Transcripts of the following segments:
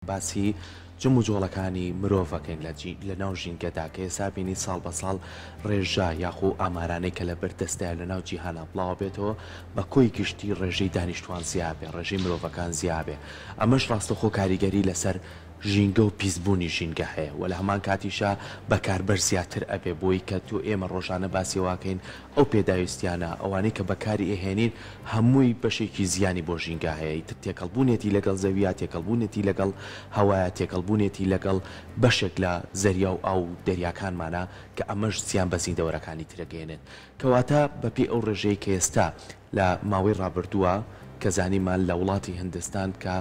باسی جموجۆڵەکانی مرۆڤ ئەکەین لە لە ناو ژینگەدا کە ئێستا بینی ساڵ بە ساڵ ڕێژە یاخو ئامارانەی کە لە بەر دەستایە لە ناو جیهانا بڵاوە بێتەوە بە کۆی گشتی ڕێژەی دانیشتوان زیا بێ ڕێژەی مرۆڤەکان زیا بێ ئەمەش ڕاستەخۆ کاریگەری لەسەر ژینگە و پیسبوونی ژینگە هەیە وە لە هەمان کاتیشا بەکاربەر زیاتر ئەبێ بۆی کە تۆ ئێمە ڕۆژانە باسی ئەوە ئەکەین ئەو پێداویستیانە ئەوانەی کە بەکاری ئەهێنین هەمووی بەشێکی زیانی بۆ ژینگە هەیە ئیتر تێکەڵ بوونێتی لەگەڵ زەویا تێکەڵ بوونێتی لەگەڵ هەوایا تێکەڵ بوونێتی لەگەڵ بەشێک لە زەریا و ئاو و دەریاکانمانا کە ئەمەش زیان بە زیندەوەرەکانی تر ئەگەیەنێت کەواتە بەپێی ئەو ڕێژەی کە ئێستا لە ماوەی ڕابردووە کە زانیمان لە وڵاتی هندستان کە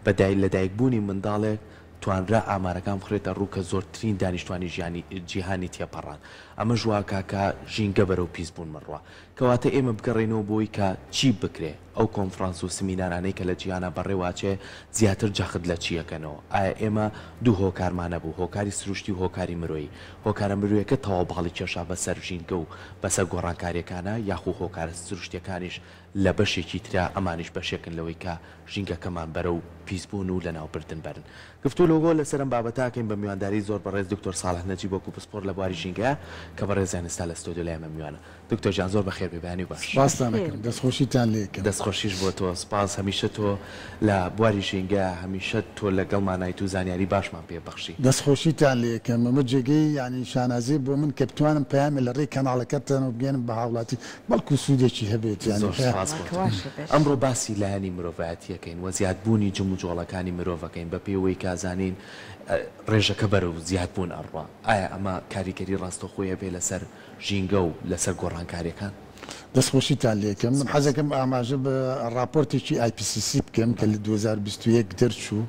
بە لەدایک بوونی منداڵێک توانرا ئامارەکان بخرێتە ڕوو کە زۆرترین دانیشتوانی ژیانی جیهانی تێپەڕاند ئەمەش واکا کە ژینگە بەرەو پیس بوون بڕوا. کەواتە ئێمە بگەڕێینەوە بۆی کە چی بکرێ؟ ئەو کۆنفرانس و سمینارانەی کە لە جیهانا بەڕێوە ئەچێ زیاتر جەخت لە چی ئەکەنەوە؟ ئایا ئێمە دوو هۆکارمان هەبوو، هۆکاری سروشتی و هۆکاری مرۆیی. هۆکارە مرۆیەکە تەواو باڵی کێشا بەسەر ژینگە و بەسەر گۆڕانکاریەکانا یاخو هۆکارە سروشتیەکانیش لە بەشێکی ترا ئەمانیش بەشێکن لەوەی کە ژینگەکەمان بەرەو پیسبوون و لەناوبردن بەرن. گفتولۆگۆ لەسەر ئەم بابەتە ئەکەین بە میوانداری زۆر بەڕێز دکتۆر ساڵح نەجیب وەکو پسپۆر لە بواری ژینگەیا کە بەڕێزیان ئێستا لە ستۆدیۆ لای ئێمە میوانە. دکتۆر گیان زۆر بەخێر بێی بەیانی باش. سپاستان ئەکەم دەستخۆشیتان لێ ئەکەم. دەستخۆشیش بۆ تۆ سپاس هەمیشە تۆ لە بواری ژینگە هەمیشە تۆ لەگەڵمانایت و زانیاری باشمان پێ بەخشی. دەستخۆشیتان لێ ئەکەم ئەمە جێگەی یانی شانازیە بۆ من کە بتوانم پەیامێ لە ڕێی کەناڵەکەتانەوە بگەیەنم بە هاوڵاتی بەڵکو سوودێکی هەبێت یانی زۆر سپاس بۆ تۆ. ئەمڕۆ باسی لایەنی مرۆڤایەتی ئەکەین و زیادبوونی جموجۆڵەکانی مرۆڤ ئەکەین بە پێی ئەوەی کە ئەزانین ڕێژەکە بەرەو زیادبوون ئەڕوا ئایا ئەمە کاریگەری ڕاستەوخۆی ئەبێ لەسەر ژینگە و لەسەر گۆڕانکاریەکان؟ دەستخۆشیتان لێکەم. من حەزەکەم ئاماژە بە ڕاپۆرتێکی IPCC بکەم کە لە 2021 دەرچوو.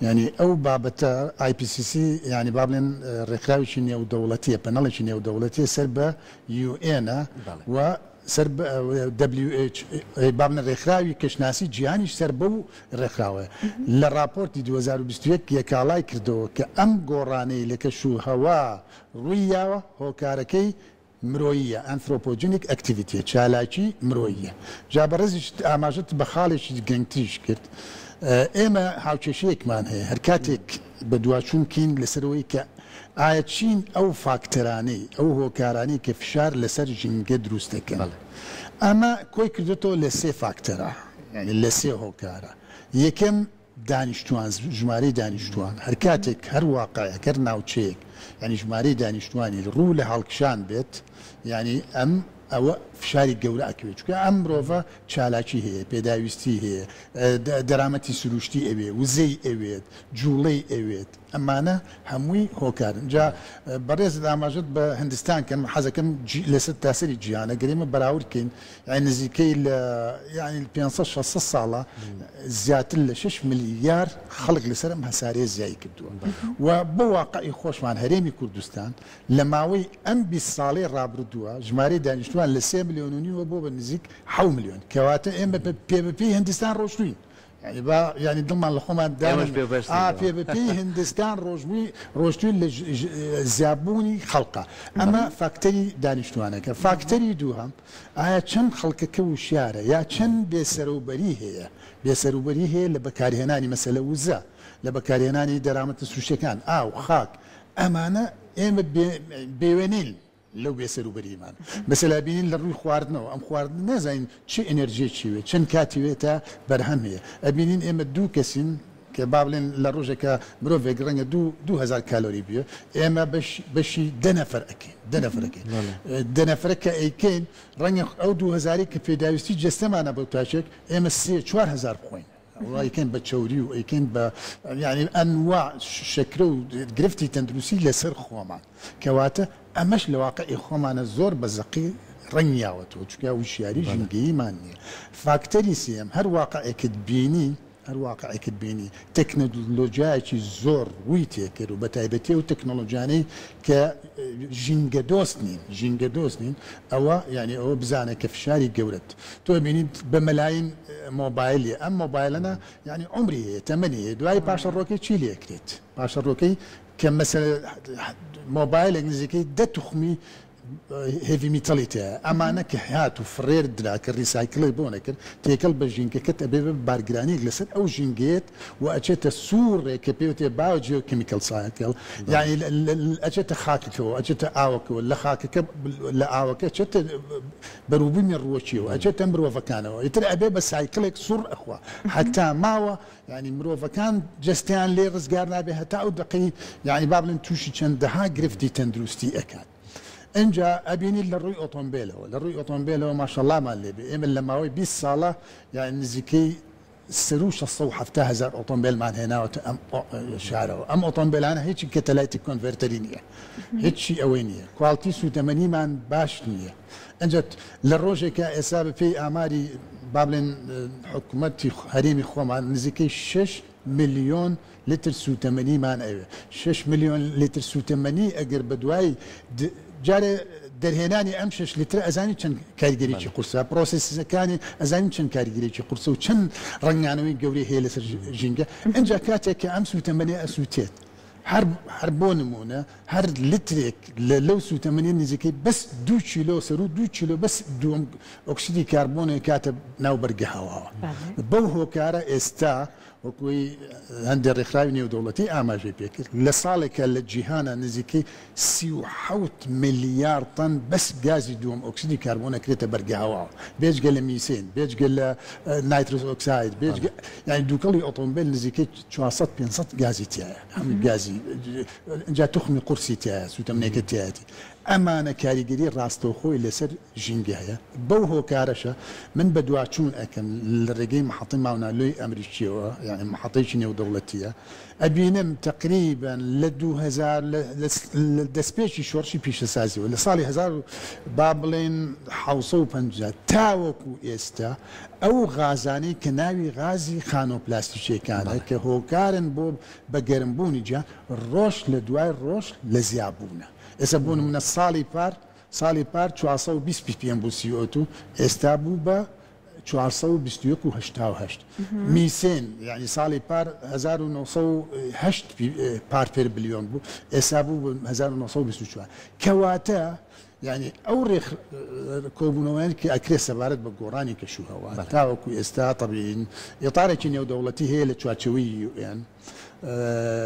یانی ئەو بابەتە IPCC یانی با بڵێن ڕێکخراوێکی نێودەوڵەتیە، پەنەڵێکی نێودەوڵەتیە سەر بە UN ە و سەر بە WH با بڵێن ڕێکخراوی کەشناسی جیهانیش سەر بەو ڕێکخراوەیە. لە ڕاپۆرتی 2021 یەکاڵای کردەوە کە ئەم گۆڕانەی لە کەش و هەوا ڕووی یاوە هۆکارەکەی مرۆییە، Anthropogenic Activity، چالاکی مرۆییە. جا بەڕێزیشت ئاماژەت بە خاڵێکی گرنگتریش کرد. ئێمە هاوکێشەیەکمان هەیە هەر کاتێک بەدواچوون بکەین لەسەر ئەوەی کە ئایا چین ئەو فاکتەرانەی، ئەو هۆکارانەی کە فشار لەسەر ژینگە دروست دەکەن. ئەمە کۆی کردۆتەوە لە سێ فاکتەرە، یانی لە سێ هۆکارە. یەکەم دانیشتوان، ژمارەی دانیشتوان، هەرکاتێک هەر واقعێک، هەر ناوچەیەک یانی ژمارەی دانیشتوانی ڕوو لە هەڵکشان بێت، یانی ئەم ئەوە فشاری گەورە ئەکەوێت، چونکە ئەم مرۆڤە چالاکی هەیە، پێداویستی هەیە، دەرامەتی سروشتی ئەوێ، وزەی ئەوێت، جوڵەی ئەوێت، ئەمانە هەمووی هۆکارن. جا بەڕێزت ئاماژەت بە هندستان کرد، من حەزەکەم لەسەر تاسەری جیهان ئەگەر ئێمە بەراورد کەین، یانی نزیکەی لە یانی 500 600 ساڵە زیاتر لە 6 ملیار خەڵک لەسەر ئەم هەسارەیە زیای کردووە و بۆ واقعی خۆشمان هەرێمی کوردستان لە ماوەی ئەم 20 ساڵەی ڕابردووە ژمارەی دانیشتوان لە 3 ملیۆن و نیوە بۆ بە نزیک 7 ملیۆن کەواتە ئێمە پێ بە پێی هندستان ڕۆشتوین یانی با یانی دڵمان لە خۆمان ئێمەش دانەنێ بێ بەش ئا نین پێ بە پێی هندستان ڕۆژبووی ڕۆشتووین لە زیادبوونی خەڵقە ئەمە فاکتەری دانیشتوانەکە فاکتەری دووهەم ئایا چەند خەڵکەکە وشیارە یا چەند بێسەرەوبەری هەیە بێسەروبەری هەیە لە بەکارهێنانی مەسەلە وزە لە بەکارهێنانی دەرامەتە سروشتیەکان ئاو خاک ئەمانە ئێمە بێ بێوێنەین لەو بێسەروبەریمان مەسەلا بینین لە ڕووی خواردنەوە ئەم خواردنە نازانین چ ئێنێرجیەکی وێ چەند کاتی وێ تا بەرهەم هەیە ئەبینین ئێمە دوو کەسین کە با بڵێن لە ڕۆژێکا مرۆڤێک ڕەنگە دوو 2000 کالۆری بوێ ئێمە بەش بەشی دە نەفەر ئەکەین دە نەفەر ئەکەین دە نەفرە کە ئەیکەین ڕەنگە ئەو 2000 کە پێداویستی جەستەمانە بۆ تاکێک ئێمە سێ 4000 بخۆین ئەیکەین بە چەوری و ئەیکەین بە یانی ئەنواع شەکرە و گرفتی تەندروستی لەسەر خۆمان کەواتە ئەمەش لە واقعی خۆمانە زۆر بە زەقی ڕەنگیاوەتەوە چونکە وشیاری ژینگەییمان نییە فاکتەری سێیەم هەر واقعێکت بینی هەر واقعێکت بینی تەکنەلۆجیایەکی زۆر ڕووی تێکرد و بەتایبەتی ئەو تەکنەلۆجیانەی کە ژینگە دۆست نین ژینگە دۆست نین ئەوە یانی ئەوە بزانە کە فشاری گەورەت تۆ ئەبینیت بە مەلاین مۆبایلی ئەم مۆبایلەنە یانی عومری هەیە تەمەنی هەیە دوای پاشەڕۆکەی چی لێکرێت پاشەڕۆکەی کە مەسەلە مۆبایلێک نزیکەی دە توخمی. heavy metal ی تیایە ئەمانە کە هات و فڕێر درا کە recycle ی بۆ نەکرد تێکەڵ بە ژینگەکەت ئەبێ بە بارگرانیەک لەسەر ئەو ژینگەیەت و ئەچێتە سوڕێک کە پێی وتێ biogeochemical cycle یانی ئەچێتە خاکەکەوە ئەچێتە ئاوەکەوە لە خاکەکە لە ئاوەکە ئەچێتە بەروبوومی ڕووەکیەوە ئەچێتە مرۆڤەکانەوە ئیتر ئەبێ بە cycle ێک سوڕ ئەخوا هەتا ماوە یانی مرۆڤەکان جەستەیان لێ ڕزگار نابێ هەتا ئەو دەقەی یانی با بڵێن تووشی چەندەها گرفتی تەندروستی ئەکات ئینجا ئەبینیت لە ڕووی ئۆتۆمبێلەوە لە ڕووی ئۆتۆمبێلەوە ماشەڵامان لێ بێ ئێمە لە ماوەی 20 ساڵە یانی نزیکەی سەروو 670 هەزار ئۆتۆمبێلمان هێناوەتە ئەم شارەوە ئەم ئۆتۆمبێلانە هیچی catalytic converter ی نییە هیچی ئەوەی نییە quality سووتەمەنیمان باش نییە ئینجا لە ڕۆژێکا ئێستا بە پێی ئاماری با بڵێن حکومەتی هەرێمی خۆمان نزیکەی شەش ملیۆن لتر سووتەمەنیمان ئەوێ. شەش ملیۆن لتر سووتەمەنی ئەگەر بە دوای جارێ دەرهێنانی ئەم شەش لترە ئەزانی چەند کاریگەریی قورسە، پرۆسێسەکانی ئەزانین چەند کاریگەریی قورسە و چەند ڕەنگدانەوەی گەورەی هەیە لەسەر ژینگە. ئینجا کاتێک کە ئەم سووتەمەنیە ئەسووتێت هەر هەر بۆ نموونە هەر لترێک لە لەو سووتەمەنیە نزیکەی بەس دوو کیلۆ سەروو دوو کیلۆ بەس دووەم ئۆکسیدی کاربۆن ئەکاتە ناو بەرگە هەواوە. بەو هۆکارە ئێستا وەکوی هەندێ ڕێکخراوی نێودەوڵەتی ئاماژەی پێکرد لە ساڵێکا لە جیهانا نزیکەی 37 ملیار تەن بەس گازی دووەم ئۆکسیدی کاربۆن ئەکرێتە بەرگە هەواوە بێجگە لە میسێن بێجگە لە nitrous oxide بێجگە یانی دووکەڵی ئۆتۆمبێل نزیکەی 400 500 گازی تیایە هەمووی گازی ئینجا توخمی قورسی تیایە سووتەمنێکە تیایەتی ئەمانە کاریگەری ڕاستەوخۆی لەسەر ژینگە هەیە بەو هۆکارەشە من بەدواچوون ئەکەم لە ڕێگەی محەتەی ماونالۆی ئەمریکیەوە یانی محەتەیەکی نێودەوڵەتیە ئەبینم تەقریبەن لە 2000 لە دەستپێکی شۆڕشی پیشەسازیەوە لە ساڵی هەزار و با بڵێین 750 تاوەکو ئێستا ئەو غازانەی کە ناوی غازی خانووە پلاستیکیەکانە کە هۆکارن بۆ بە گەرمبوونی جیهان ڕۆژ لە دوای ڕۆژ لە زیابوونە. ئێستا بۆ نموونە ساڵی پار ساڵی پار 420 ppm بوو CO2 ئێستا بوو بە 421 و 88 میسێن یعنی ساڵی پار 1908 part per billion بوو ئێستا بوو بە 1924 کەواتە یعنی ئەو ڕێخ کۆبوونەوەیان کە ئەکرێ سەبارەت بە گۆڕانی کەشوهەوا تاوەکو ئێستا تەبیعین ئیتارێکی نێودەوڵەتی هەیە لە چوارچێوەی UN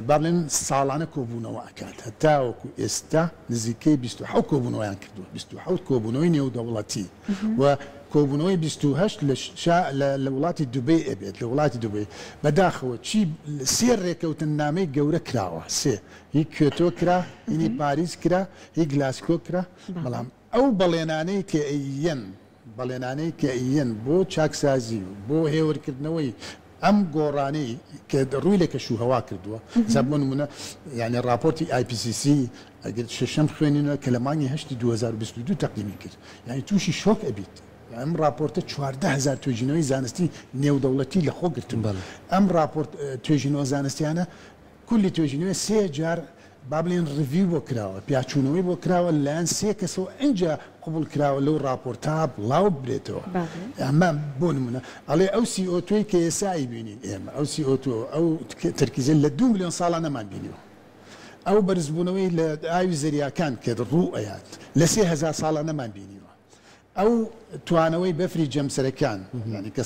با بڵێن ساڵانە کۆبوونەوە ئەکات هەتاوەکو ئێستا نزیکەی 27 کۆبوونەوەیان کردووە 27 کۆبوونەوەی نێودەوڵەتی و کۆبوونەوەی 28 لە شا لە وڵاتی دوبەی ئەبێت لە وڵاتی دوبەی بەداخەوە چی سێ ڕێکەوتن نامەی گەورە کراوە سێ هی کیۆتۆ کرا هینی پاریس کرا هی گلاسکۆ کرا بەڵام ئەو بەڵێنانەی کە ئەیەن بەڵێنانەی کە ئەیەن بۆ چاکسازی و بۆ هێورکردنەوەی ئەم گۆڕانەی کە ڕووی لە کەش و هەوا کردووە، ئێستا بۆ نموونە یانی ڕاپۆرتی IPCC ئەگەر شەشەم بخوێنینەوە کە لە مانگی هەشتی 2022 تەقدیمی کرد یانی تووشی شۆک ئەبیت. ئەم ڕاپۆرتە 14,000 توێژینەوەی زانستی نێودەوڵەتی لەخۆ گرتبوو. ئەم ڕاپۆرت توێژینەوە زانستیانە کولی توێژینەوەی سێ جار با بڵێین review بۆ کراوە، پیاچوونەوەی بۆ کراوە لەلایەن سێ کەسەوە ئینجا قبوڵ کراوە لەو ڕاپۆرتە بڵاو ببرێتەوە. ئەمە بۆ نموونە ئەڵێ ئەو CO2 ی کە ئێستا ئەیبینین ئێمە ئەو CO2 ئەو تەرکیزە لە دوو ملیۆن ساڵا نەمانبینیوە. ئەو بەرزبوونەوەی لە ئاوی زەریاکان کە ڕوو ئەیات لە 3000 ساڵا نەمانبینیوە. ئەو توانەوەی بەفری جەمسەرەکان یانی کە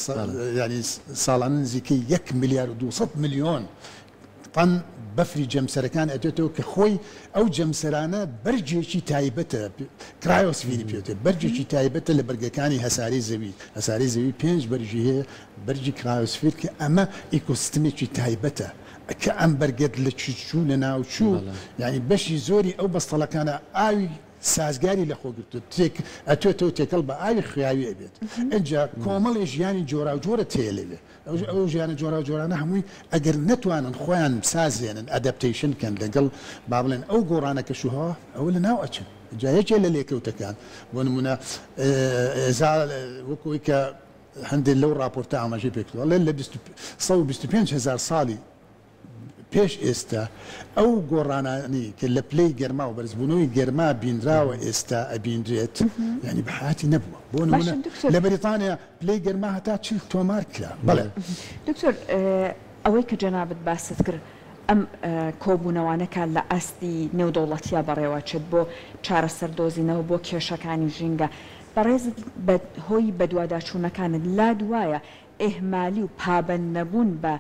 یانی ساڵانە نزیکەی یەک ملیار و 200 ملیۆن تەن بەفری جەمسەرەکان ئەتێتەوە کە خۆی ئەو جەمسەرانە بەرگێکی تایبەتە cryosphere ی پێوتێ بەرگێکی تایبەتە لە بەرگەکانی هەسارەی زەوی هەسارەی زەوی پێنج بەرگی هەیە بەرگی cryosphere کە ئەمە ئیکۆسیستمێکی تایبەتە کە ئەم بەرگەت لە چوو لە ناوچوو یانی بەشی زۆری ئەو بەستەڵەکانە ئاوی سازگاری لەخۆ گرتووە تێک ئەتوێتەوە تێکەڵ بە ئاوی خوێاوی ئەبێت ئنجا کۆمەڵێ ژیانی جۆراوجۆرت هەیە لەوێ ئەو ژیانە جۆراوجۆرانە هەمووی ئەگەر نەتوانن خۆیان سازێنن adaptation کەن لەگەڵ با بڵێن ئەو گۆڕانە کەشوهەوا ئەوە لەناو ئەچن جا یەکێ لە لێکەوتەکان بۆ نمونە ئێزا وەکو ئەوەی کە هەندێک لەو ڕاپۆرتە ئاماژەی پێکردووە ئەڵێ لە 125 هەزار ساڵی پێش ئێستا ئەو گۆڕانانەی کە لە پلەی گەرما و بەرزبوونەوەی گەرما بینراوە ئێستا ئەبینرێت یانی بە حەیاتی نەبووە. بۆ نموونە لە بەریتانیا پلەی گەرما هەتا 40 تۆمار کرا. بەڵێ. دکتۆر ئەوەی کە جەنابت باست کرد. ئەم کۆبوونەوانە کە لە ئاستی نێودەوڵەتیا بەڕێوەچێت بۆ چارەسەر دۆزینەوە بۆ کێشەکانی ژینگە، بەڕێزت بە هۆی بەدواداچوونەکانت لات وایە ئیهمالی و پابەند نەبوون بە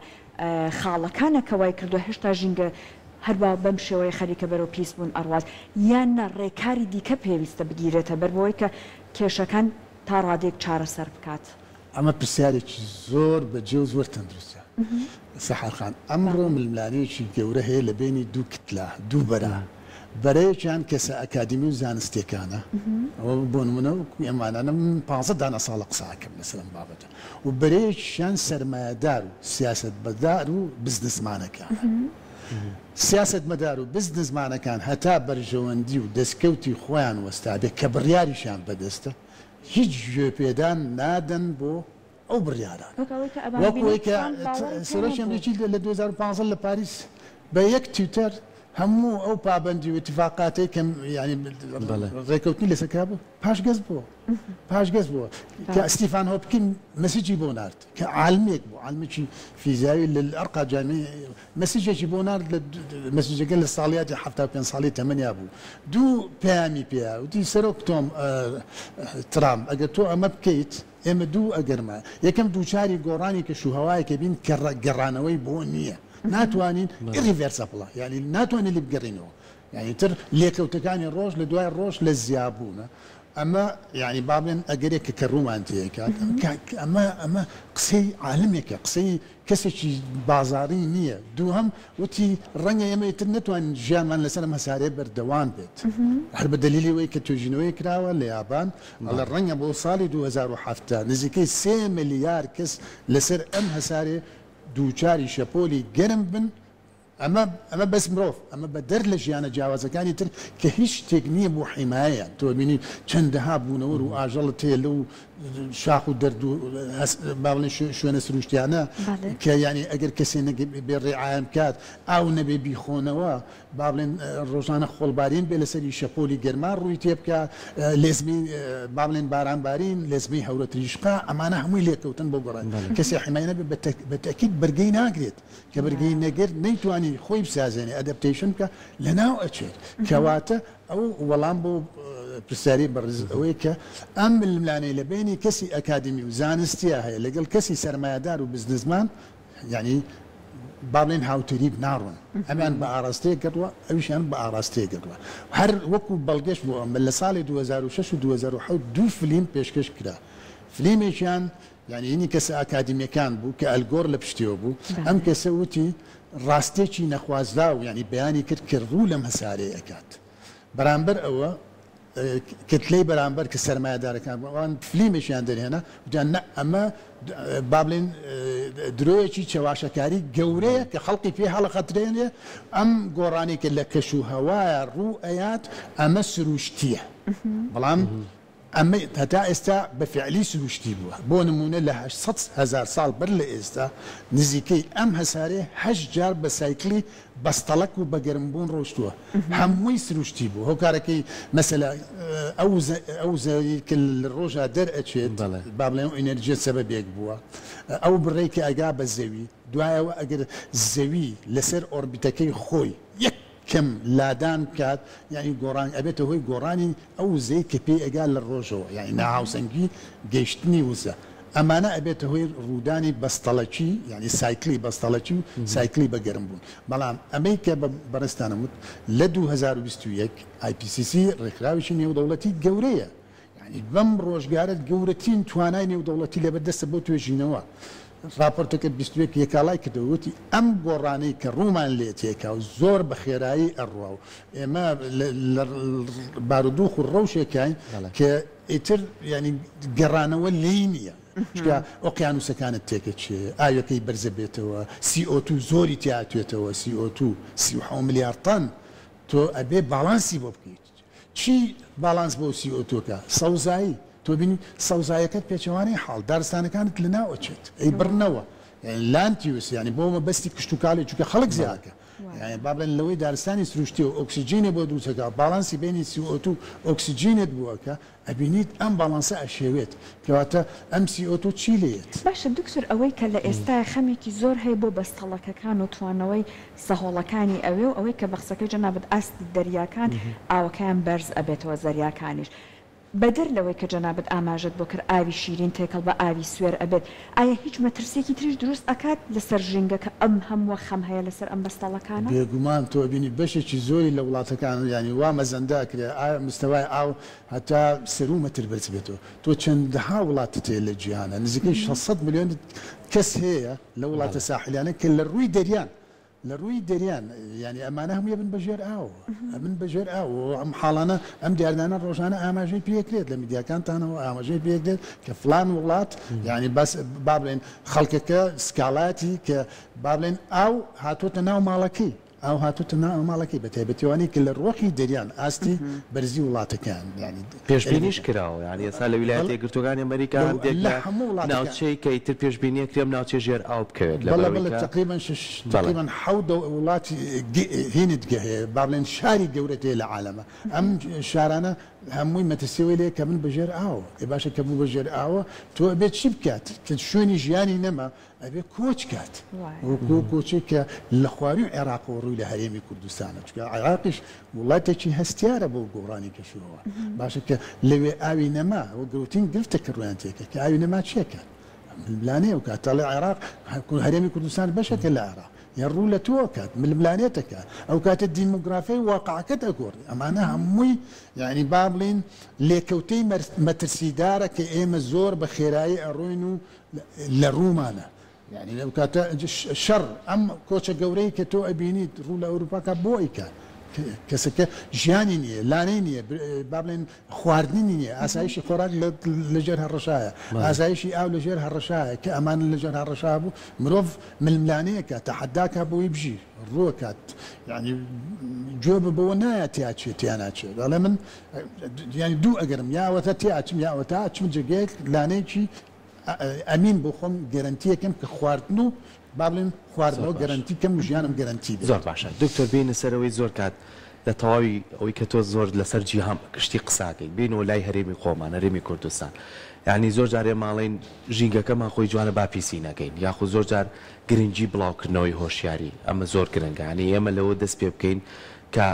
خاڵەکانە کە وای کردووە هێشتا ژینگە هەروا بەم شێوەیە خەریکە بەرەو پیس بوون ئەڕوات یان نا ڕێکاری دیکە پێویستە بگیرێتە بەر بۆوەی کە کێشەکان تا ڕادەیەک چارەسەر بکات؟ ئەمە پرسیارێکی زۆر بەجێ و زۆر تەندروستە سەحەر خان. ئەمڕۆ ململانێیەکی گەورە هەیە لە بەینی دوو کتلە، دوو بەرە. بەرەیەکیان کەسە ئەکادیمی و زانستیەکانە، ئەوە بۆ نمونە وەکو ئێمانانە من 15 دانە ساڵە قسە ئەکەم لەسەر ئەم بابەتە، و بەرەیەکیشیان سەرمایەدار و سیاسەتمەدار و بزنسمانەکانە. سیاسەتمەدار و بزنسمانەکان هەتا بەرژەوەندی و دەستکەوتی خۆیان وەستابێ کە بڕیاریشیان بەدەستە، هیچ گوێپێدان نادەن بۆ ئەو بڕیارانە. وەک ئەوەی کە ئەبان وەک بینی ئەوەی کە ترامپ باوەڕی پێ سەرۆکی نەبوو. ئەمریکی لە 2015 لە پاریس بە یەک تویتەر هەموو ئەو پابەندی و ئیتیفاقاتەی کە یانی بەڵێ. ڕێکەوتنی لەسەر کرابوو پاشگەز بووە. پاشگەز بووە. کە ستیفان هۆپکین مەسجی بۆ نارد کە عالمێک بوو، عالمێکی فیزیاوی لە ئەرقا جامی مەسجێکی بۆ نارد لە مەسجەکە لە ساڵیاتی 75 ساڵی تەمەنیا بوو دوو پەیامی پێیا وتی سەرۆک تۆم ترامپ ئەگەر تۆ ئەمە بکەیت ئێمە دوو ئەگەرمە یەکەم دووچاری گۆڕانی کەش و هەوایەکە بین کە گەڕانەوەی بۆ نییە ناتوانین irreversible یعنی ناتوانین لێ بگەڕینەوە یعنی تر لێکەوتەکانی ڕۆژ لە دوای ڕۆژ لە زیابوونە ئەمە یعنی با بڵێن ئەگەرێک کە کەڕوومان تێکات ئەمە ئەمە قسەی عالمێکە قسەی کەسێکی بازاڕی نییە. دووهەم وتی ڕەنگە ئێمە ئیتر نەتوانین ژیانمان لەسەر ئەم هەسارەیە بەردەوام بێت. هەر بە دەلیلی ئەوەی کە توێژینەوەیەک کراوە لە یابان ئەڵێ ڕەنگە بۆ ساڵی 2070 نزیکەی 3 ملیار کەس لەسەر ئەم هەسارەیە دووچاری شەپۆلی گەرم بن. ئەمە ئەمە بەس مرۆڤ، ئەمە بەدەر لە ژیانە جیاوازەکانی تر کە هیچ شتێک نییە بۆ حیمایەیان. تۆ ئەبینی چەندەها بوونەوەر و ئاژەڵت هەیە لەو شاخ و دەرد و با بڵێین شوێنە سروشتیانە کە یانی ئەگەر کەسێ بێ ڕیعایان بکات، ئاو نەبێ بیخۆنەوە، با بڵێن ڕۆژانە خۆڵبارین بێ لەسەری شەپۆلی گەرما ڕووی تێ بکا، لێزمەی با بڵێن بارانبارین، لێزمەی هەورەتریشقە، ئەمانە هەمووی لێکەوتن بۆ گۆڕان. کەسێ حیمایە نەبێ بە تەئکید بەرگەی ناگرێت. کە بەرگەی نەگرت نەیتوانی خۆی بسازێنێ adaptation بکا لەناو ئەچێت. کەواتە ئەو وەڵام بۆ پرسیاری بەڕێزت ئەوەیە کە ئەم ململانێی لە بەینی کەسی ئەکادیمی و زانستیا هەیە لەگەڵ کەسی سەرمایەدار و بزنسمان یانی با بڵێین هاوتەریب ناڕۆن. ئەمیان بە ئاڕاستەیەک گەڕوە ئەویشیان بە ئاڕاستەیەک گەڕوە. هەر وەکو بەڵگەش بۆ ئەمە لە ساڵی 2006 و 2007 دوو فلیم پێشکەش کرا. فلیمێکیان یانی هینی کەسە ئاکادیمیەکان بوو کە ئەلگۆر لە پشتیەوە بوو، ئەم کەسە وتی ڕاستیەکی نەخوازراو یانی بەیانی کرد کە ڕوو لەم هەسارەیە ئەکات. بەرامبەر ئەوە کتلەی بەرامبەر کە سەرمایەدارەکان بوون ئەوان فلیمێکیان دەرهێنا وتیان نا ئەمە با بڵێین درۆیەکی چەواشەکاری گەورەیە کە خەڵکی پێ هەڵەخەترێنێ، ئەم گۆڕانەی کە لە کەش و هەوایە ڕوو ئەیات ئەمە سروشتیە بەڵام ئەمە هەتا ئێستا بە فیعلی سروشتی بووە. بۆ نموونە لە 800 هەزار ساڵ بەر لە ئێستا نزیکەی ئەم هەسارەیە هەشت جار بە cycle ی بەستەڵەک و بە گەرمبوون ڕۆیشتووە. هەمووی سروشتی بوو. هۆکارەکەی مەسەلە ئەو وزە ئەو وزەی کە لە ڕۆژا دەرئەچێت با بڵێین ئەو ئینێرجیە سەبەبێک بووە. ئەو بڕەی کە ئەگا بە زەوی دوایەوە ئەگەر زەوی لەسەر orbit ەکەی خۆی یەک کەم لادان بکات یانی گۆڕان ئەبێتە هۆی گۆڕانی ئەو وزەی کە پێی ئەگات لە ڕۆژەوە یانی ناهاوسەنگی گەیشتنی وزە ئەمانە ئەبێتە هۆی ڕوودانی بەستەڵەکی یانی cycle ی بەستەڵەکی و cycle ی بە گەرم بوون بەڵام ئەمەی کە بە بەڕێزتانم وت لە 2021 IPCC ڕێکخراوێکی نێودەوڵەتی گەورەیە یانی بەم ڕۆژگارە گەورەترین توانای نێودەوڵەتی لەبەردەستە بۆ توێژینەوە. ڕاپۆرتەکە 21 یەکاڵای کردەوە وتی، ئەم گۆڕانەی کە ڕوومان لێ تێکا و زۆر بە خێرایی ئەڕوا و ئێمە لە بارودوخ و ڕەوشێکاین کە ئیتر یانی گەڕانەوە لێی نییە. چونکە ئۆقیانووسەکانت تێکەچێ، ئاوەکەی بەرزەبێتەوە، CO2 زۆری تیا ئەتوێتەوە، CO2 37 ملیار تەن تۆ ئەبێ باڵانسی بۆ بکەیت. چی باڵانس بۆ CO2 ەکە؟ سەوزایی. تۆ بینی سەوزایەکەت پێچەوانەی حاڵ، دارستانەکانت لەناو ئەچێت، ئەیبڕنەوە، یانی land use، یانی بۆ مەبەستی کشتوکاڵی، چونکە خەڵک زیاکە. یانی با بڵێن لەوەی دارستانی سروشتی و ئۆکسجینێ بۆ دروست ئەکا باڵانسی بەینی CO2 و ئۆکسجینت بۆ ئەکا ئەبینیت ئەم باڵانسە ئەشێوێت کەواتە ئەم CO2 چی لێیەت؟ باشە دکتۆر ئەوەی کە لە ئێستایا خەمێکی زۆر هەیە بۆ بەستەڵەکەکان و توانەوەی سەهۆڵەکانی ئەوێ و ئەوەی کە بە قسەکەی جەنابت ئاستی دەریاکان ئاوەکەیان بەرز ئەبێتەوە زەریاکانیش بەدەر لەوەی کە جەنابت ئاماژەت بۆ کرد ئاوی شیرین تێکەڵ بە ئاوی سوێر ئەبێت، ئایا هیچ مەترسیەکی تریش دروست ئەکات لەسەر ژینگە کە ئەم هەمووە خەم هەیە لەسەر ئەم بەستەڵەکانە؟ بێگومان تۆ ئەبینی بەشێکی زۆری لە وڵاتەکان یانی وا مەزەندە ئەکرێ ئایا مستەوای ئاو هەتا سەروو مەتر بەرز بێتەوە تۆ چەندەها وڵاتت هەیە لە جیهانا نزیکەی 600 ملیۆن کەس هەیە لە وڵاتە ساحلیانە کە لە ڕووی دەریان لە ڕووی دەریان یانی ئەمانە هەمووی ئەبن بە ژێر ئاو ئەبن بە ژێر ئاو و ئەم حاڵانە ئەم دیاردانە ڕۆژانە ئاماژەی پێکرێت لە میدیاکانتانەوە ئاماژەی پێکرێت کە فلان وڵات یانی بەس با بڵێن خەڵکەکە سکاڵاتی کە با بڵێن ئاو هاتۆتە ناو ماڵەکەی ئاو هاتۆتە ناو ماڵەکەی بە تایبەتی ئەوانەی کە لە ڕۆخی دەریان ئاستی بەرزی وڵاتەکەیان یانی پێشبینیش کراوە یانی ئێستا لە ویلایەتە یەکگرتووەکانی ئەمریکا هەندێک لە هەموو وڵاتەکان ناوچەی کە ئیتر پێشبینی ئەکرێ ئەم ناوچەیە ژێر ئاو بکەوێت بەڵێ لەبەرئەوەی بەڵێ کە تەقریبەن شش بەڵێ. تەقریبەن حەوت دەو وڵاتی گە هینت گە هەیە با بڵێن شاری گەورەت هەیە لە عالەمە ئەم شارانە هەمووی مەترسی ئەوەی لێیە کە بن بە ژێر ئاو ئێ باشە کە بوو بە ژێر ئاوە تۆ ئەبێ چی بکات کە شوێنی ژیانی نەما ئەبێ کۆچ کات وەکو ئەو کۆچەی کە لە خواروی عێراقەوە ڕووی لە هەرێمی کوردستانە چونکە عێراقیش وڵاتێکی هەستیارە بۆ گۆڕانی کەشوهەوا باشە کە لەوێ ئاوی نەما ئەوە گەورەترین گرفتە کە ڕوویان تێکرد کە ئاوی نەما چێکات ململانێ ئەو کات ئەڵێ عێراق هەرێمی کوردستان بەشێکە لە عێراق یان ڕوو لە تۆ ئەکات ململانێت ئەکات ئەو کاتە دیموگرافیای واقعەکەت ئەگۆڕی ئەمانە هەمووی یعنی با بڵێین لێکەوتەی مەترسیدارە کە ئێمە زۆر بە خێرایی ئەڕۆین و لە ڕوومانە یانی لەو کاتە شەڕ ئەم کۆچە گەورەی کە تۆ ئەبینیت ڕوو لە ئەوروپا کا بۆ ئەیکا کەسەکە ژیانی نییە لانەی نییە با بڵێن خواردنی نییە ئاسایشی خۆراک لەژێر هەڕەشایە ئاسایشی ئاو لەژێر هەڕەشایە کە ئەمان لەژێر هەڕەشا بوو مرۆڤ ململانەیەکە تەحەداکە بۆی بژی ڕووەکات یعنی گوێ بە بەوە نایە تیا چێت تیا ناچێت دەڵێ من یانی دوو ئەگەرم یا ئەوەتا تێ ئەچم یا ئەوەتا ئەچمە جێگەیەک لانەیەکی ئەمین بۆ خۆم گەرەنتیەکەم کە خواردن و با بڵێن خواردنەوە گەرەنتی کەم و ژیانم گەرەنتی بێت. زۆر باشە دکتۆر بێینە سەر ئەوەی زۆر کات لە تەواوی ئەوەی کە تۆ زۆر لەسەر جیهان بە گشتی قسە ئەکەیت بێینەوە لای هەرێمی خۆمان هەرێمی کوردستان یانی زۆر جار ئێمە ئەڵێین ژینگەکەمان خۆی جوانە با پیسی نەکەین یاخود زۆر جار گرنگی بڵاوکردنەوەی هۆشیاری ئەمە زۆر گرنگە یانی ئێمە لەوە دەست پێ بکەین کە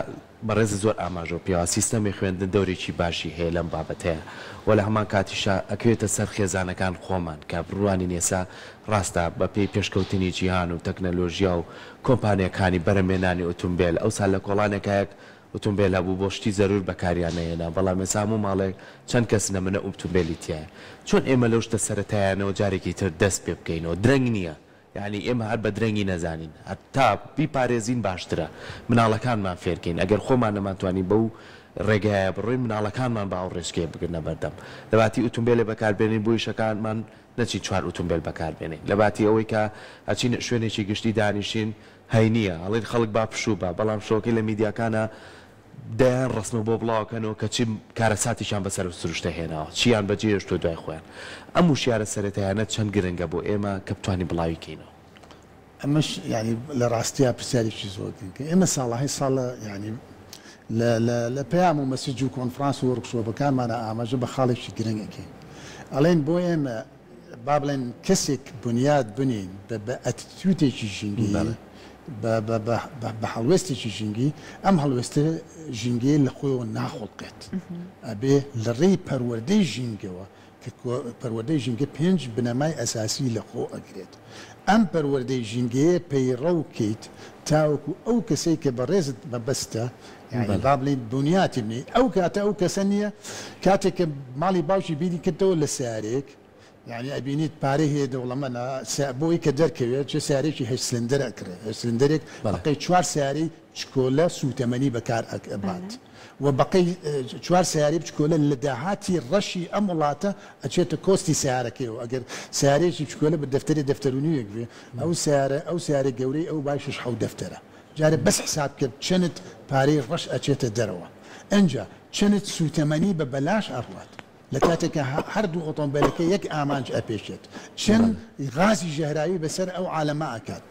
بەڕێزت زۆر ئاماژەو پێوە سیستەمی خوێندن دەورێکی باشی هەیە لەم بابەتەیا وە لە هەمان کاتیشا ئەکەوێتە سەر خێزانەکان خۆمان کە بڕوانین ئێسا ڕاستە بە پێی پێشکەوتنی جیهان و تەکنەلۆژیا و کۆمپانیاکانی بەرەمێنانی ئوتومبێل ئەوسا لە کۆڵانێکا یەک ئوتومبێل هەبوو بۆ شتی زەرور بەکاریان ئەهێنا بەڵام ئێسا هەموو ماڵێک چەند کەس نەمنە ئوتومبێلی تیایە چۆن ئێمە لەو شتە سەرەتایانەوە جارێکی تر دەست پێ بکەینەوە درەنگ نیە یانی ئێمە هەر بە درەنگی نەزانین هەتا بیپارێزین باشترە مناڵەکانمان فێرکەین ئەگەر خۆمان نەمانتوانی بەو ڕێگایە بڕۆین مناڵەکانمان با ئەو ڕێچکەیە بگرنە بەردەم لەباتی ئوتومبێلێ بەکاربێنین بۆ ئیشەکانمان نەچین چوار ئوتومبێل بەکاربێنین لەباتی ئەوەی کە ئەچین شوێنێکی گشتی دانیشین هەینیە ئەڵێن خەڵک با پشوو با بەڵام شەوەکەی لە میدیاکانا دەیان ڕەسمە بۆ بڵاوەکەنەوە کە چ کارەساتێکیان بەسەر ئەو سروشتە هێناوە، چییان بەجێ هێشتووە دوای خۆیان. ئەم وشیارە سەرەتایانە چەند گرنگە بۆ ئێمە کە بتوانین بڵاوی کەینەوە؟ ئەمەش یانی لە ڕاستیا پرسیارێکی زۆر گرنگە. ئێمە ساڵەهای ساڵە یانی لە لە لە پەیام و مەسج و کۆنفرانس و وۆرکشۆپەکانمانا ئاماژە بە خاڵێکی گرنگ ئەکەین. ئەڵێین بۆ ئێمە با بڵێن کەسێک بنیات بنێین بە بە attitude ێکی ژینگەیی، بە بە بە بە هەڵوێستێکی ژینگەیی، ئەم هەڵوێستە ژینگەیە لە خۆیەوە ناخوڵقێت. ئەبێ لە ڕێی پەروەردەی ژینگەوە کە پەروەردەی ژینگە پێنج بنەمای ئەساسی لە خۆ ئەگرێت. ئەم پەروەردەی ژینگەیە پەیڕەو کەیت تاوەکو ئەو کەسەی کە بەڕێزت مەبەستە یانی با بڵێین بنیاتی بنێی ئەو کاتە ئەو کەسە نییە کاتێک کە ماڵی باوکی بیری کردەوە لە سەیارەیەک یانی ئەبینیت پارەی هەیە دەوڵەمەنە بۆی کە دەرکەوێت چێ سەیارەیەکی هەشت سلندەر ئەکڕێ هەشت سلندەرێک بەقەی چوار سەیارەی چکۆلە سووتەمەنی بەکار ئەبات و بەقەی چوار سەیارەی بچکۆلە لە داهاتی ڕەشی ئەم وڵاتە ئەچێتە cost ی سەیارەکەیەوە ئەگەر سەیارەیەکی بچکۆلە بە دەفتەرێ دەفتەر و نیوێک بێ ئەو سەیارە ئەو سەیارەی گەورەی ئەو بای شەش حەوت دەفتەرە جارێ بەس حساب کە چەنت پارەی ڕەش ئەچێتە دەرەوە ئنجا چەنت سووتەمەنی بە بەلاش ئەڕوات. لە کاتێکا هەردوو ئۆتۆمبێلەکە یەک ئامانج ئەپێکێت چەند غازی ژەهراوی بەسەر ئەو عالەمە ئەکات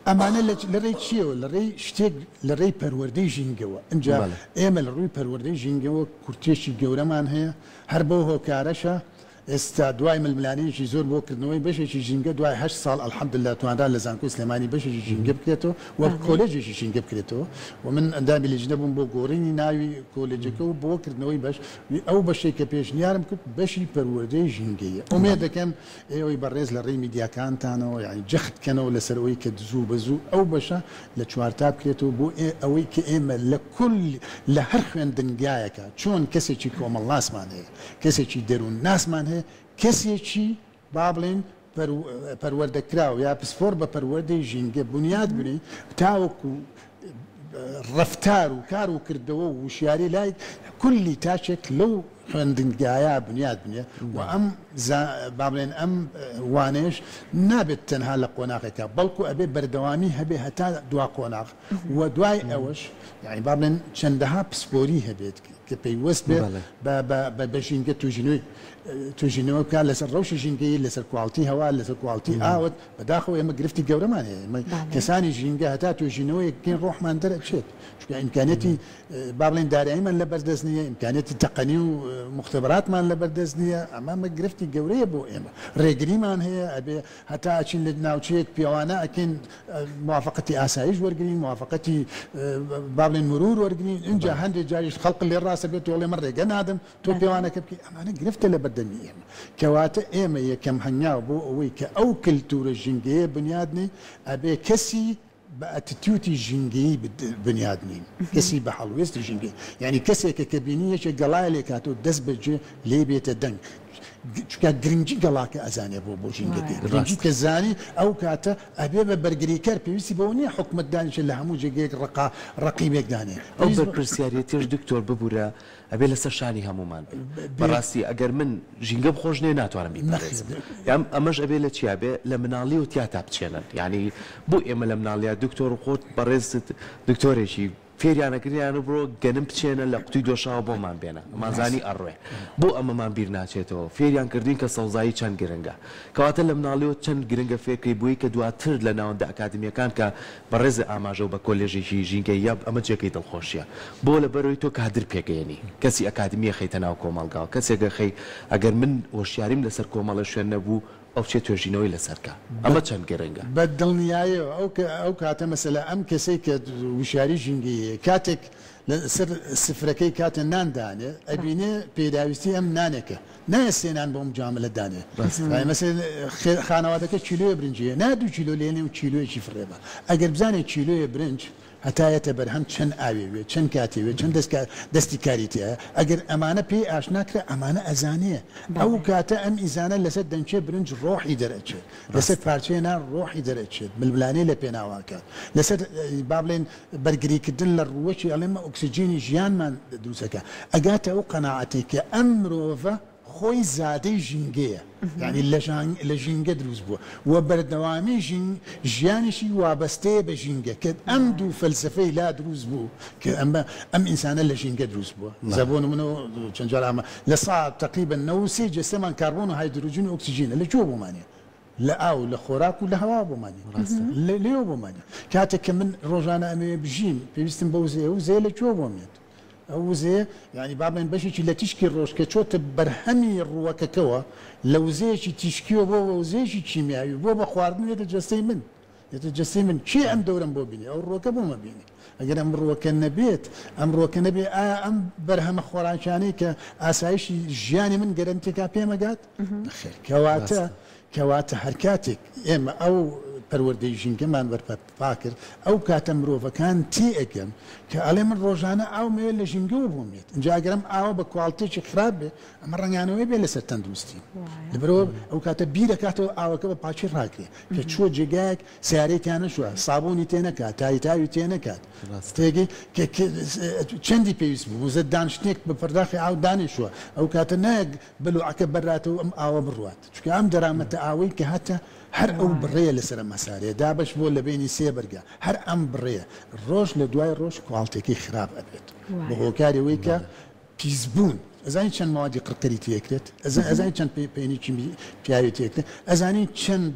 ئەمانە لە ڕێی چیەوە لە ڕێی شتێک لە ڕێی پەروەردەی ژینگەوە ئینجا ئێمە لە ڕووی پەروەردەی ژینگەوە کورتیەکی گەورەمان هەیە هەر بەو هۆکارەشە ئێستا دوای ململانێیەکی زۆر بۆ کردنەوەی بەشێکی ژینگە دوای هەشت ساڵ الحمدللە توانرا لە زانکۆی سلێمانی بەشێکی ژینگە بکرێتەوە و کۆلێجێکی ژینگە بکرێتەوە و من ئەندامی لیژنە بووم بۆ گۆڕینی ناوی کۆلێجەکە و بۆ کردنەوەی بەش ئەو بەشەی کە پێشنیارم کرد بەشی پەروەردەی ژینگەییە ئومێد دەکەم ئێوەی بەڕێز لە ڕێی میدیاکانتانەوە یانی جەخت بکەنەوە لەسەر ئەوەی کە زوو بە زوو ئەو بەشە لە چوارتا بکرێتەوە بۆ ئەوەی کە ئێمە لە کول لە هەر خوێندنگایەکا چۆن کەسێکی کۆمەڵناسمان هەیە کەسێکی دەروون ناسمان هەیە، کەسێکی با بڵێین پەروەردەکراو یا پسپۆڕ بە پەروەردەی ژینگە بونیاد بنێین تاوەکو ڕەفتار و کار و کردەوە و وشیاری لای کولی تاکێک لەو خوێندنگایە بنیاد بنێ و ئەم با بڵێن ئەم وانەیەش نابێت تەنها لە قۆناغێکا بەڵکو ئەبێ بەردەوامی هەبێ هەتا دوا قۆناغ و دوای ئەوەش یانی با بڵێن چەندەها پسپۆری هەبێت کە پەیوەست بێت بە بە بە ژینگە توێژینەوەی توێژینەوە بکات لەسەر ڕەوشی ژینگەیی لەسەر کواڵتی هەوا لەسەر کواڵتی ئاوت بەداخەوە ئێمە گرفتی گەورەمان هەیە ئێمە کەسانی ژینگە هەتا توێژینەوەیەک بکەین ڕۆحمان دەرئەچێت چونکە ئیمکانیەتی با بڵێین داراییمان لەبەردەست نییە ئیمکانیەتی تەقەنی و موختەبەراتمان لەبەردەست نییە ئەمە گرفتی گەورەیە بۆ ئێمە ڕێگریمان هەیە ئەبێ هەتا ئەچین لە ناوچەیەک پێوانە ئەکەین موافەقەتی ئاسایش وەرگرین موافەقەتی با بڵێن مرور وەرگرین ئینجا هەندێک جاریش خەڵق لێ ڕاستە بێت تۆڵێ من ڕێگە نادەم تۆ پێوانەکە بکەی ئەمانە گرفتە لە بەردەمی ئێمە کەواتە ئێمە یەکەم هەنگاو بۆ ئەوەی کە ئەو کلتورە ژینگەیە بنیاد نێین ئەبێ کەسی بە ئەتیتیوتی ژینگەیی بنیاد نین، کەسی بە هەڵوێستی ژینگەیی، یانی کەسێکە کە بینی یەکێک گەڵای لێ کاتەوە دەست بە جێ لێی بێتە دەنگ، چونکە گرنگی گەڵاکە ئەزانێ بۆ بۆ ژینگەکەی، گرنگی کە زانی ئەو کاتە ئەبێ بە بەرگریکەر، پێویستی بەوە نییە حکومەت دانیشێ لە هەموو جێگەیەک ڕەقا ڕەقیبێک دانێ. ئەو بەرپرسیاریەتیەش دکتۆر ببورە ئەبێ لەسەر شانی هەموومان بێ. بەڕاستی ئەگەر من ژینگەم خۆش نەیە ناتوانم بیپارێزم. یان ئەمەش ئەبێ لە چیا بێ؟ لە مناڵیەوە تیاتا بچێنن. یانی بۆ ئێمە لە مناڵیا دکتۆر خۆت بەڕێزت دکتۆرێکی فێریان ئەکردین یان بڕۆ گەنم بچێنە لە قوتوی دۆشاوە بۆمان بێنە ئەمانزانی ئەڕوێ. بۆ ئەمەمان بیر ناچێتەوە؟ فێریان کردوین کە سەوزایی چەند گرنگە. کەواتە لە مناڵیەوە چەند گرنگە فێرکەی بۆی کە دواتر لە ناوەندە ئەکادمیەکان کە بەڕێزت ئاماژەو بە کۆلێژێکی ژینگەییە ئەمە جێگەی دڵخۆشیە بۆ لەبەرئەوەی تۆ کادر پێگەیەنی کەسی ئەکادمی ئەخەیتە ناو کۆمەڵگاوە کەسێک ئەخەی ئەگەر من هۆشیاریم لەسەر کۆمەڵێ شوێن نەبوو ئەو بچێ توێژینەوەی لەسەر کا ئەمە چەند گرنگە. بە دڵنیایەوە ئەو ئەو کاتە مەسەلە ئەم کەسەی کە وشیاری ژینگەیی هەیە کاتێک لە سەر سفرەکەی کاتێ نان دانێ ئەبینێ پێداویستی ئەم نانێکە نایە سێ نان بۆ مجاملە دانێ یانی مەسەلەن خانەوادەکە کیلۆیە برنجی هەیە نایە دوو کیلۆ لێنێ و کیلۆیەکی فڕێ با ئەگەر بزانێ کیلۆیە برنج هەتا یەتە بەرهەم چەند ئاوێ وێ چەند کاتێ وێ چەند دەست دەستی کاری تیایە ئەگەر ئەمانە پێی ئاشنا کرا ئەمانە ئەزانێ ئەو کاتە ئەم ئیزانە لەسەر دەنکێ برنج ڕۆحی دەرئەچێت لەسەر پارچەیە نان ڕۆحی دەرئەچێت ململانێ لە پێناو ئەکات لەسەر با بڵێین بەرگریکردن لە ڕووەکی ئەڵێم ئۆکسجینی ژیانمان دروست ئەکا ئەگاتە ئەو قەناعەتەی کە ئەم مرۆڤە خۆی زادەی ژینگەیە یانی لە ژینگە دروست بووە و بەردەوامی ژیانیشی وابەستەیە بە ژینگە کە ئەم دوو فەلسەفەی لا دروست بوو کە ئەمە ئەم ئینسانە لە ژینگە دروست بووە جا بۆ نمونە چەند جار ئامە لە سا تەقریبەن 93 جەستەمان کاربۆن و هایدرۆجین و ئۆکسجینە لە کوێ بۆمانە لە ئاو، لە خۆراک و لە هەوا بۆمان نیە. لە لێوە بۆمان نیە. کاتێک کە من ڕۆژانە ئەمەوێ بژیم، پێویستم بە وزەیە، ئەو وزەیە لە کوێوە بۆم یەت؟ ئەو وزەیە یانی با بڵێین بەشێکی لە تیشکی ڕۆژ کە چۆتە بەرهەمی ڕووەکەکەوە، لە وزەیەکی تیشکییەوە بۆ بە وزەیەکی کیمیاوی، بۆ بە خواردن یەتە جەستەی من. یەتە جەستەی من. کێ ئەم دەورەم بۆ بینێ؟ ئەو ڕووەکە بۆم ئەبینێ. ئەگەر ئەم ڕووەکە نەبێت، ئەم ڕووەکە نەبێ، ئایا ئەم بەرهەمە خۆراکیانەی کە ئاسایشی ژیانی من گەرەنتی کا پێم ئەگات؟ نەخێر. کەواتە کەواتە هەر کاتێک ئێمە ئەو پەروەردەی ژینگەمان بەرپا کرد، ئەو کاتە مرۆڤەکان تێئەگەن کە ئەڵێ من ڕۆژانە ئاوم ئەوێ لە ژینگەوە بۆم یەت، ئینجا ئەگەر ئەم ئاوە بە کواڵتێکی خراپ بێ، ئەمە ڕەنگانەوەی بێ لەسەر تەندروستی. لەبەرئەوە ئەو کاتە بیر ئەکاتەوە ئاوەکە بە پاکی ڕاگرێ، کە چووە جێگایەک سەیارەی تیا نەشوا، سابوونی تێ نەکات، تاریتاوی تێ نەکات. تێگەی کە چەندی پێویست بوو، وزە دانیشتنێک بە پەرداخی ئاو دانیشووە، ئەو کاتە نایە بەلوعەکە بەراتەوە ئەم ئاوە بڕوات، چونکە ئەم دەرامەتە ئاوەی کە هەتە هەر ئەو بڕەیە لەسەر ئەم هەسارەیە دابەش بووە لە بەینی سێ بەرگا، هەر ئەم بڕەیە ڕۆژ لە دوای ڕۆژ کواڵتێکەی خراپ ئەبێت بە هۆکاری ئەوەی کە. پیسبوون ئەزانی چەند مەوادی قڕکەری تێکرێت ئەزانی چەند پەینی پیاوی تێکرێت ئەزانی چەند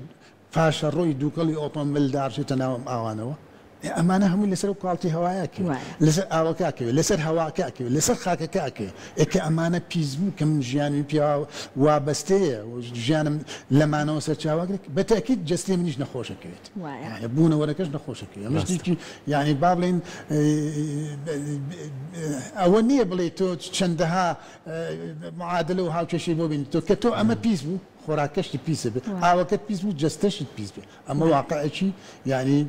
پاشەڕۆی دووکەڵی ئۆتۆمبێل داڕشێتە ناو ئەم ئاوانەوە؟ ئێ ئەمانە هەمووی لەسەر ئەو کواڵتی هەوایە ئەکەوێت، لەسەر ئاوەکە ئەکەوێت، لەسەر هەواکە ئەکەوێت، لەسەر خاکەکە ئەکەوێت. ئێ کە ئەمانە پیس بوو، کە من ژیانمی پێوە وابەستەیە و ژیانم لەمانەوە سەرچاوە ئەگرێت، بە تەئکید جەستەی منیش نەخۆش ئەکەوێت. یانی بوونەوەرەکەش نەخۆش ئەکەوێت. ئەمە شتێکی یانی با بڵێین ئەوە نییە بڵێی تۆ چەندەها معادلە و هاوکێشەی بۆ بێنیتەوە، کە تۆ ئەمە پیس بوو، خۆراکەشت پیس ئەبێت، ئاوەکەت پیس بوو، جەستەشت پیس بێ. ئەمە واقعێکی یانی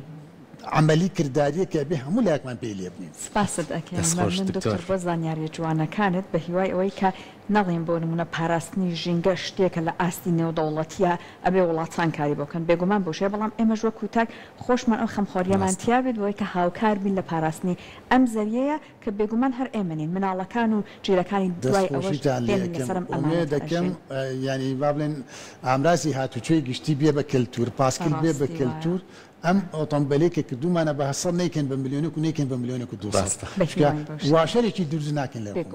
عەمەلی کرداریە کە ئەبێ هەموو لایەکمان پێی لێ بنێین. سپاست ئەکەین دەست خۆش مەمنون دکتۆر دکتۆر بۆ زانیاریە جوانەکانت بە هیوای ئەوەی کە نەڵێین بۆ نمونە پاراستنی ژینگە شتێکە لە ئاستی نێودەوڵەتیە ئەبێ وڵاتان کاری بۆ بکەن بێگومان بەو شێوەیە بەڵام ئێمەش وەکو تاک خۆشمان ئەو خەمخۆریەمان ڕاستە. تیا بێت بۆ ئەوەی کە هاوکار بین لە پاراستنی ئەم زەویەیە کە بێگومان هەر ئێمە نین، مناڵەکان و جیلەکانی دەست دوای ئەوەش خۆشیتان لێ دێن ئەکەم لەسەر ئەم ئومێد ئەمانەتە ئەکەم ئەژین. یانی با بڵێن ئامرازی هاتوچۆی گشتی بێ بە کەلتور پاسکیل بێ بە بەڕاستی وایە. کەلتور ئەم ئۆتۆمبێلەی کە کردوومانە بە سەد نەیکەن بە ملیۆنێک و نەیکەن بە ملیۆنێک و 200 ڕاستە. چونکە بەهیواین بەو شتە. واشەرێکی دروست ناکەین لە بێگومان.